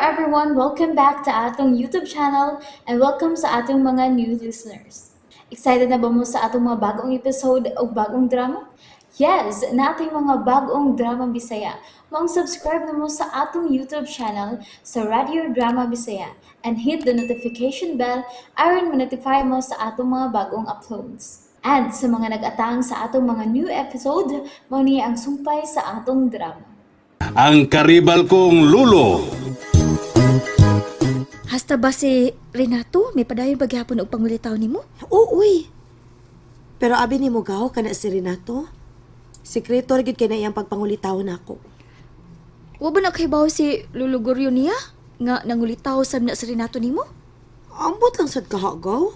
everyone! Welcome back to atong YouTube channel and welcome sa atong mga new listeners. Excited na ba mo sa atong mga bagong episode o bagong drama? Yes, naa tay mga bagong drama Bisaya. Maong subscribe na mo sa atong YouTube channel sa Radio Drama Bisaya and hit the notification bell aron ma-notify mo sa atong mga bagong uploads. And sa mga nag-atang sa atong mga new episode, mao ni ang sumpay sa atong drama. Ang karibal kong lulo. Hasta ba si Renato may padayon ba gihapon og pangulitaw nimo? Oo, uy. Pero abi nimo, Gaw, kana si Renato. Sekreto ra gyud kay na iyang pagpangulitaw nako. Wa ba nakahibaw si Lolo Goryo niya nga nangulitaw sab na si Renato nimo? Ambot lang sad kaha, Gaw.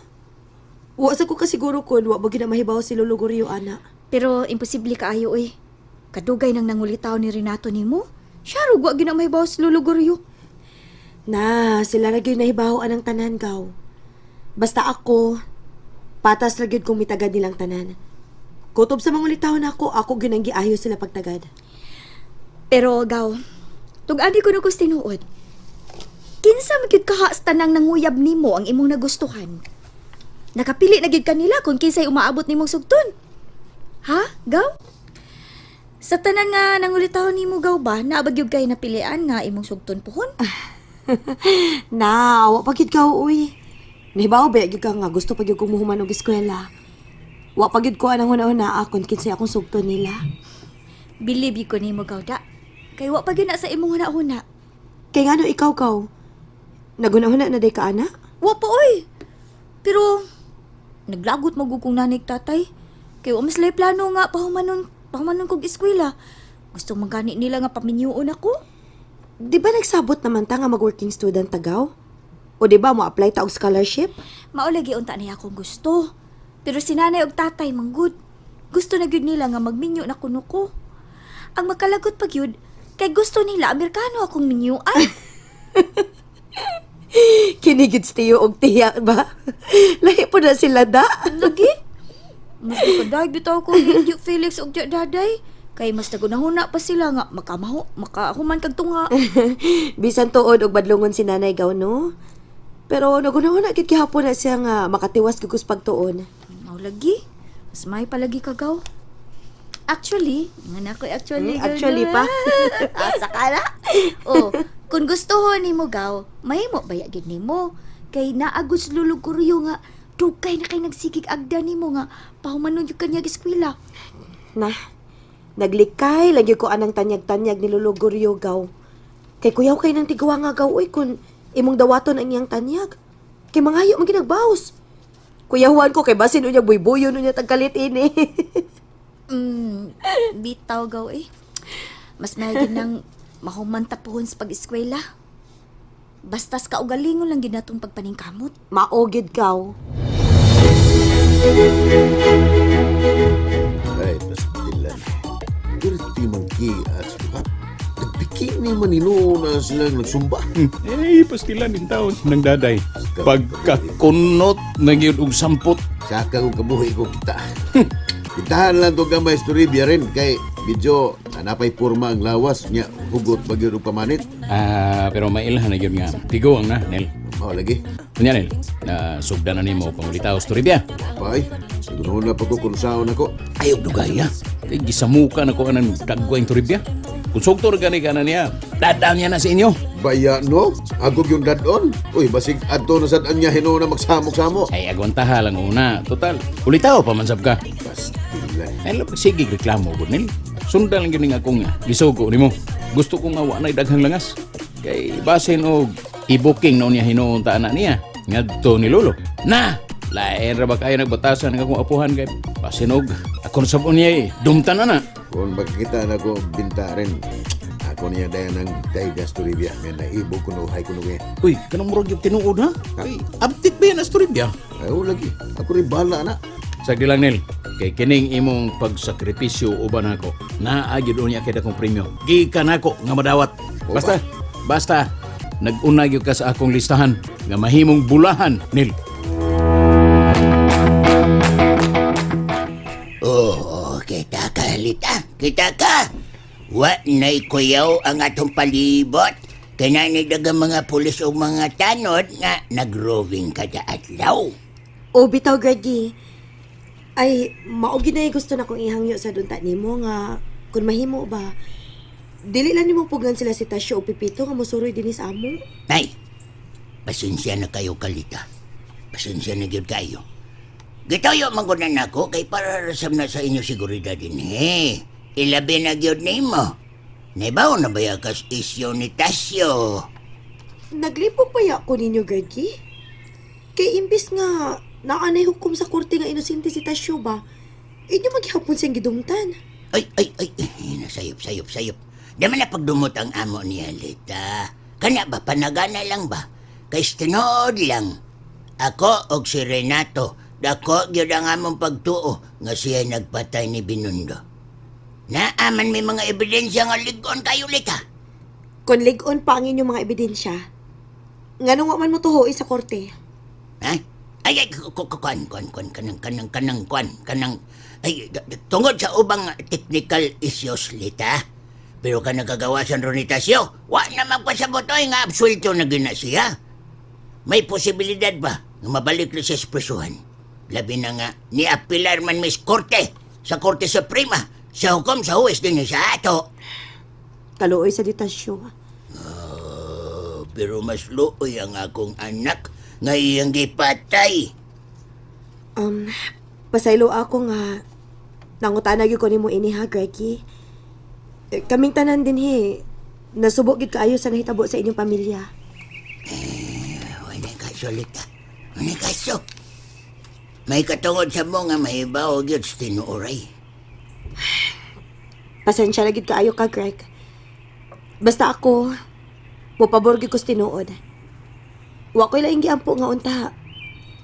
Wa sa ko kasiguro kun wa ba gyud na mahibaw si Lolo Goryo ana. Pero imposible kaayo oy. Kadugay nang nangulitaw ni Renato nimo. Siya ra wa gyud na mahibaw si Lolo Goryo. Na, sila ra gyud nahibaw anang tanan, Gaw. Basta ako, patas ra gyud kung mitagad nilang tanan. Kutob sa mangulitaw nako, ako gyud ang giayo sila pagtagad. Pero Gaw, tug-ani ko na ko tinuod. Kinsa man gyud kaha sa tanang nanguyab nimo ang imong nagustuhan? Nakapili na gyud kanila kung kinsay umaabot nimong sugton. Ha, Gaw? Sa tanan nga nangulitaw nimo, Gaw, ba, naa ba gyud kay napilian nga imong sugton pohon? Na, wa pa gyud, Gaw, uy. Nahibaw ba gyud ka nga gusto pa gyud kong muhuman og eskwela. Wa pa gyud ko anang huna-huna akon kinsay akong sugton nila. Believe ko nimo, Gaw, da. Kay wa pa gyud na sa imong huna-huna. Kay ngano ikaw, Gaw? Naghuna-huna na day ka ana? Wa pa oy. Pero naglagot mo kong nanay ug tatay. Kay wa mas plano nga pahumanon kog eskwela. Gusto man gani nila nga paminyuon ako. Di ba nagsabot naman ta nga mag-working student ta, Gaw? O di ba mo apply ta og scholarship? Mao lagi unta niya akong gusto. Pero si nanay og tatay manggud. Gusto na gyud nila nga magminyo na kuno ko. Ang makalagot pa gyud kay gusto nila Amerikano akong minyuan. Kini gyud tiyo og tiya ba? Lahi po na sila da. Lagi. Mas makadag bitaw ko ni Tio Felix og Tio Daday. Kay mas nagunahuna pa sila nga makamaho, makahuman kag tunga. Bisan tuod og badlongon si nanay, Gaw, no? Pero nagunahuna gyud gihapon na siya nga makatiwas gyud kus pagtuon. Mao lagi. Mas may palagi ka, Gaw. Actually, nga na ko actually. Hmm, actually pa. Asa ka na? Oh, kung gusto ho nimo, Gaw, mahimo baya gyud nimo. Kay naagos Lolo Goryo nga dugay na kay nagsigig agda nimo nga pahumanon gyud kanya eskwela. Na, naglikay lagi ko anang tanyag-tanyag ni Lolo Goryo, Gaw. Kay kuyaw kay nang tiguwa nga, Gaw, uy, kun imong dawaton ang iyang tanyag. Kay mangayo man ginagbaws. Kuyawan ko kay basin unya buybuyon unya tagkalit ini. Bitaw, Gaw, eh. Mas may nang mahuman tapuhon sa pag-eskwela. Basta sa kaugalingon lang gid natong pagpaningkamot. Mao gyud, Gaw. Ay, pastilan. Dirty man ki at sa Nagbikini man na silang nagsumba. Eh, pastilan din taon ng daday. Pagkakunot na gyud og sampot. Saka kong kabuhi ko kita. Itahan lang to gamay storibya rin kay medyo napay purma ang lawas niya hugot bagyo og pamanit. Ah, pero mailhan na gyud nga. Tiguang na, Nel. Mao lagi. Unya, Nel, na sugdan na nimo pangulitaw storibya. Pay, siguro na pa ko kung saon ako. Ayaw dugay ha. Kay gisamuka na ko anang dagway toribya. Kung sugtor gani ka na niya, dadaan niya na sa inyo. Baya no, agog yung dadon. Uy, basig adto na sad anya hinuon na magsamok-samo. Ay, agwantaha lang una. Total, ulitaw pa man sab ka. Pastilan. Ay, lapag sige reklamo ko, Nel. Sundan lang gyud ning akong gisugo nimo. Gusto ko nga wa na'y daghang langas. Kay basin og i-booking na niya hinuon ta ana niya ngadto ni Lolo. Na! Lain ra ba kayo nagbatasan ng akong apuhan kay basin og ako na sabon niya eh. Dumtan na na. Kung magkita na ko binta rin, ako niya dayan ng Daigas Toribia. May naibog ko no, hay ko no kaya. Uy, kanang murag yung tinuod ha? Uy, update ba yan Astoribia? Ay, oh, lagi. Ako rin bala na. Sagdi lang, Nel, kay kining imong pagsakripisyo uban ako. Naa gyud unya kay dakong premyo. Gikan nako nga madawat. Basta, basta nag-una gyud ka sa akong listahan nga mahimong bulahan, Nel. Oo, kita ka, Lita. Kita ka. Wa na'y kuyaw ang atong palibot. Kay naa ni daghang mga pulis o mga tanod nga nagroving kada adlaw. O bitaw, Greggy. Ay, mao gyud na gusto na kong ihangyo sa dunta nimo nga kun mahimo ba dili lang nimo pugan sila si Tasyo o Pipito nga mosuroy dinhi sa amo. Nay, pasensya na kayo kalita. Pasensya na gyud kayo. Gitayo man gud na nako kay para rasam na sa inyo seguridad dinhi. Ilabi na gyud nimo. Naibaw na ba kas isyo ni Tasyo? Naglipok pa ya ko ninyo, Greggy? Kay imbis nga naanay hukom sa korte nga inosente si Tasyo ba, inyo maghapon siyang gidumtan. Ay, ay, ay, ay, nasayop, sayop, sayop. Di man na pagdumot ang amo niya, Lita. Kana ba, panagana lang ba? Kay tinuod lang. Ako og si Renato, dako gyud ang among pagtuo nga siya nagpatay ni Binundo. Naaman may mga ebidensya nga ligon kayo, Lita. Kon lig-on pa ang inyong mga ebidensya, nganong wa man mo tuhoy sa korte? Ha? Ay, ay, kuan, kuan, kuan, kanang, kanang, kanang, kuan, kanang, ay, tungod sa ubang technical issues, Lita. Pero ka nagagawasan ron ni Tasyo, wa na magpasabot oy nga absuelto na gina siya. May posibilidad ba nga mabalik na siya sa presuhan? Labi na nga, ni apilar man mis korte, sa Korte Suprema, sa hukom sa huwes din sa ato. Kaluoy sa detasyo. Oh, pero mas luoy ang akong anak nga iyang gipatay. Pasaylo ako nga nangutana gyud ko nimo ini ha, Greggy. Eh, kaming tanan dinhi, nasubok gyud kaayo sa nahitabo sa inyong pamilya. Wala kaso, Lita. Wala kaso. May katungod sa mo nga mahibaw gyud sa tinuoray. Pasensya na gyud kaayo ka, Greg. Basta ako, mopabor gyud ko sa tinuod. Wa ko'y laing giampo nga unta.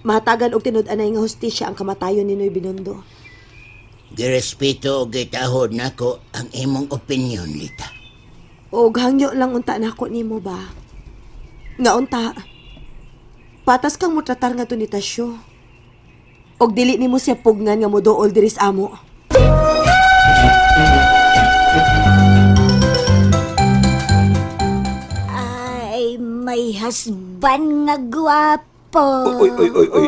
Mahatagan og tinud-anay nga hustisya ang kamatayon ni Noy Binondo. Girespeto og gitahod nako ang imong opinion, Lita. Og hangyo lang unta nako nimo ba? Nga unta, patas kang motratar nga ni Tasyo. Og dili nimo siya pugnan nga moduol diri sa amo. Ay, may husband nga gwapo. Oy, oy, oy, oy.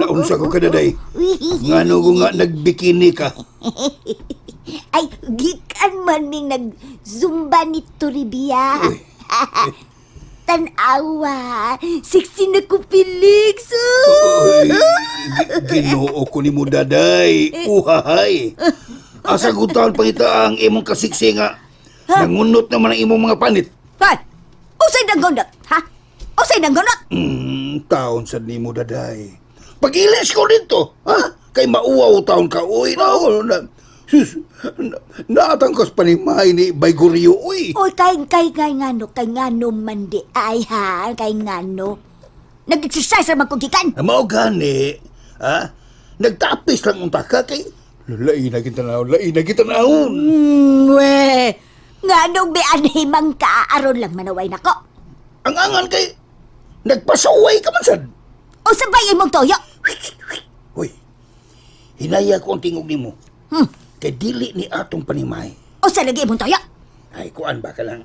Naunsa ko ka na, day. Ngano ko nga nagbikini ka. Ay, gikan man ming nag-zumba ni Toribia. Tanawa, sexy na ko, Felix. Oy, Ginoo ko ni mo, daday. Uhahay. Asa ko taon pangita ang imong kasiksi nga. Nangunot naman ang imong mga panit. Ay, usay nanggunot, ha? Usay nanggunot? Taon sad nimo, daday. Pag-ilis ko dito, ha? Kay mauwaw taon ka, uy, na, na, sus, na, naatangkas pa ni May ni Baygoryo, uy. Oy, kay, kay, kay ngano, kay ngano man di ay, ha? Kay ngano. Nag-exercise naman ko gikan. Mao gani, ha? Nagtapis lang unta ka kay lain na kita naon, lain na kita naon. We, nganong bianhimang ka, aron lang manaway nako. Ang angan kay nagpasaway ka man sad. O sabay imong toyo. Hoy. Hinaya ko ang tingog nimo. Kay dili ni atong panimay. O sa lagi imong toyo. Ay kuan ba ka lang.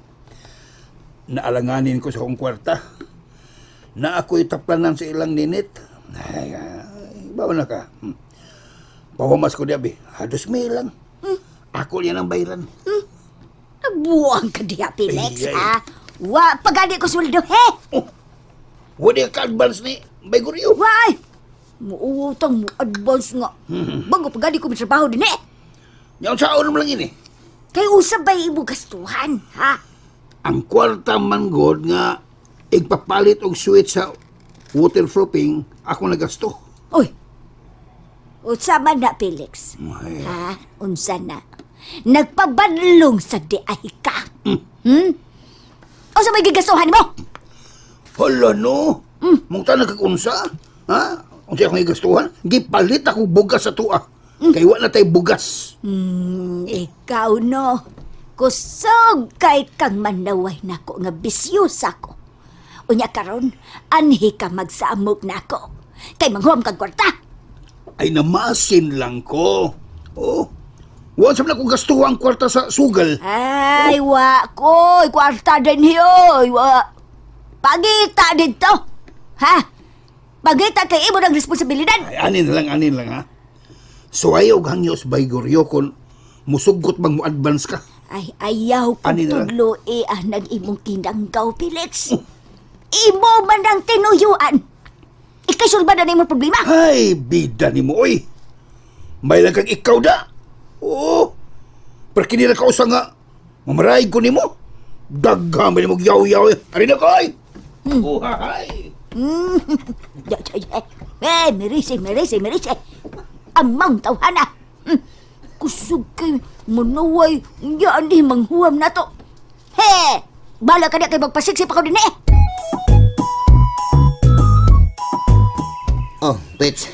Naalanganin ko sa akong kwarta. Na ako'y taplanan sa ilang ninit. Ay, ay, bawa na ka. Pahumas ko diabi. Hados may lang. Ako niya ng bayran. Nagbuang ka diha, Felix, Ay, ay. ha? Wa, pagani ko sweldo, he? Wala ka advance ni Baygoryo. Why? Muutang mo advance nga. Bago pagani ko trabaho din, eh. Yang saon mo lang ini. Kay usab bay imong gastuhan, ha? Ang kwarta man god nga igpapalit og switch sa waterproofing ako nagasto. Oy. Unsa man na, Felix? Ay. Ha? Unsa na? Nagpabadlong sa di ay ka. Hmm? Unsa may gigastuhan mo? Hala no. Mong tanag kag unsa? Ha? Unsa akong gigastuhan? Gipalit ako bugas sa tuwa. Kay wa na tay bugas. Ikaw no. Kusog kay kang manaway nako nga bisyosa ko. Unya karon, anhi ka magsamok nako. Kay manghuam kag kwarta. Ay namasin lang ko. Oh. Wa sa man akong gasto ang kwarta sa sugal. Ay, wa ko. Kwarta din hiyoy. Wa. Pagita dito. Ha? Pagita kay imo ng responsibilidad. Ay, anin lang ha. Suway og hangyo sa Baygoryo kon musugot bang mo advance ka. Ay, ayaw kong Ani na lang? tudlo eh, ang nag-imong tinanggaw, Felix. Imo man ang tinuyuan. Ikay sulba na imong problema. Ay, bida ni mo, oy. May lang kang ikaw da. Oo. Pero kinila ka usa nga, mamaray ko nimo. Dagha man nimo yaw-yaw. Ari na ko, oy. Uhahay. Ya, ya, ya. Eh, merise, merise, merise. Amang tawhana. Kusog kay munuway. Yan di manghuam na to. He! Bala ka na kay magpasiksi pa ko din eh. Oh, Pets.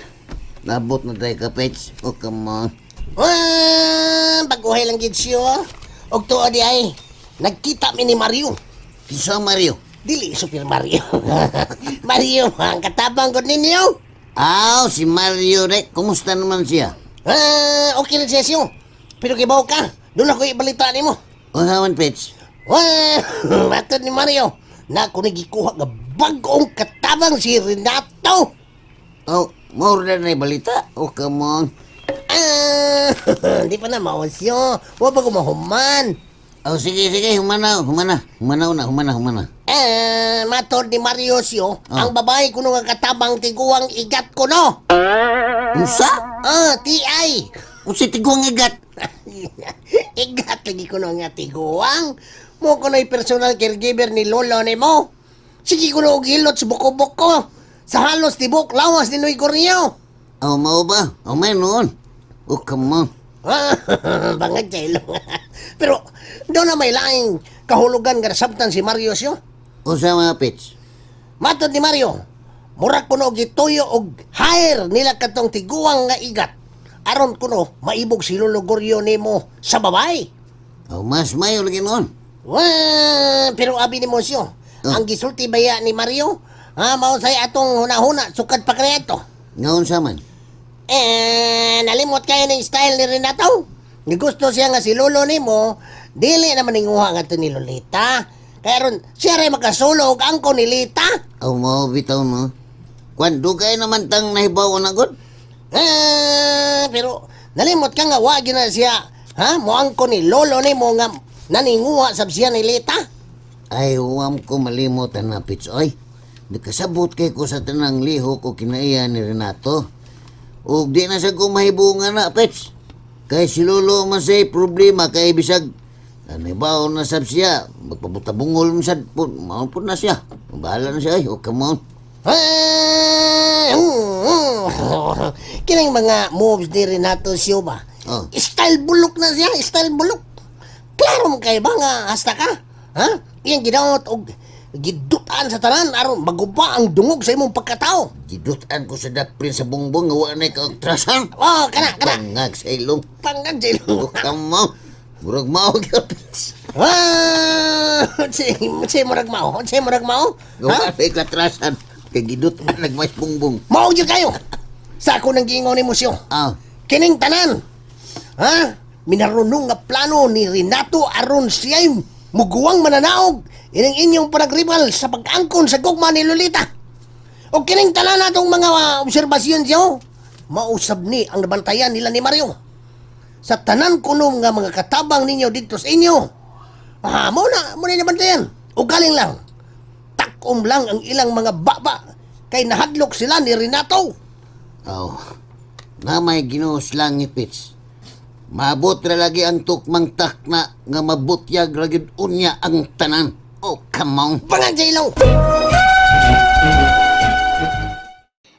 Nabot na tayo ka, Pets. Oh, come on. Ah, baguhay lang gid siya. Og tuo di ay, nagkita mi ni Mario. Kinsa ang Mario? Dili Super Mario. Mario, ang katabang ko ninyo. Aw, si Mario rek. Kumusta naman siya? Ah, okay lang siya siyo. Pero kibaw ka, doon ako ibalita nimo. Unsa man, Pets? Wah, matod ni Mario. Na ako nagikuha nga bag-ong katabang si Renato. Oh, mao ra na balita. Oh, come on. Ah, di pa na maosyo. Wa pa ko mahuman. Oh, sige, sige. Humana, humana. Humana una, humana, humana. Eh, matod ni Mario siyo, ang babae kuno nga katabang tiguang igat ko no. Unsa? Ah, TI. Unsa tiguang igat? Igat lagi kuno nga tiguang. Mo kuno'y personal caregiver ni lolo ni mo. Sige kuno og hilot sa buko-buko. Sa halos tibok lawas ni Noy Gornio. Oh, mao ba? Oh, may noon. Oh, come on. Ah, bangag sa ilong. Pero doon na may laing kahulugan nga nasabtan si Mario siyo. Unsa mga Pets? Matod ni Mario, murag kuno og gituyo og hire nila katong tiguang nga igat. Aron kuno maibog si Lolo Goryo nimo sa babae. Oh, mas mayo lagi noon. Wah, pero abi ni Mosyo, ang gisulti baya ni Mario, ha, mao say atong hunahuna sukad pa kaniadto. Nga unsa man? Eh, nalimot kayo ng style ni Renato. Ni gusto siya nga si Lolo nimo, dili naman ninguha nga to ni Lolita. Kaya ron, siya rin makasulo og angko ni Lita. Oh, mao bitaw no. Kwan dugay naman tang nahibaw na gud. Ah, pero nalimot ka nga wa gyud na siya, ha? Moangko ni lolo nimo nga naninguha sab siya ni Lita. Ay, huwam ko malimot na Pets. Oy, nakasabot kay ko sa tanang lihok o kinaiya ni Renato. Ug di na sa ko mahibungan na, Pets. Kay si Lolo man say problema kay bisag ano ba na sab siya magpabutabungol man sad po mao po na siya bahala na siya ay oh, come on. Ah, Kining mga moves ni Renato Silva. Oh. Style bulok na siya, style bulok. Klaro mo kay ba nga hasta ka? Ha? Iyang ginaot og gidutan sa tanan aron maguba ang dungog sa imong pagkatao. Gidutan ko sa daprin sa bongbong nga wa na kaagtrasan. Oh, kana kana. Bangag sa ilong. Pangag sa ilong. Oh, come on. Murag mao gyud, Pets. Ah, si si murag mao, si murag mao. Wa na katrasan kay gidutan nagmas bongbong. Mao gyud kayo. Sa ako nang giingon ni Musyo. Ah. Kining tanan. Ha? Minarunong nga plano ni Renato aron siya'y muguwang mananaog ining inyong panagribal sa pag-angkon sa gugma ni Lolita. O kining tanan natong mga obserbasyon siyo, mausab ni ang nabantayan nila ni Mario. Sa tanan kuno nga mga katabang ninyo dito sa inyo, ah, mo na nabantayan. O galing lang, takom lang ang ilang mga baba kay nahadlok sila ni Renato. Oh, na may Ginoo sa langit, Pits. Maabot ra lagi ang tukmang takna nga mabutyag ra gyud unya ang tanan. Oh, come on. Pangan sa ilong!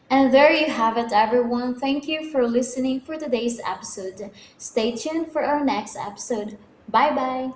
And there you have it, everyone. Thank you for listening for today's episode. Stay tuned for our next episode. Bye bye.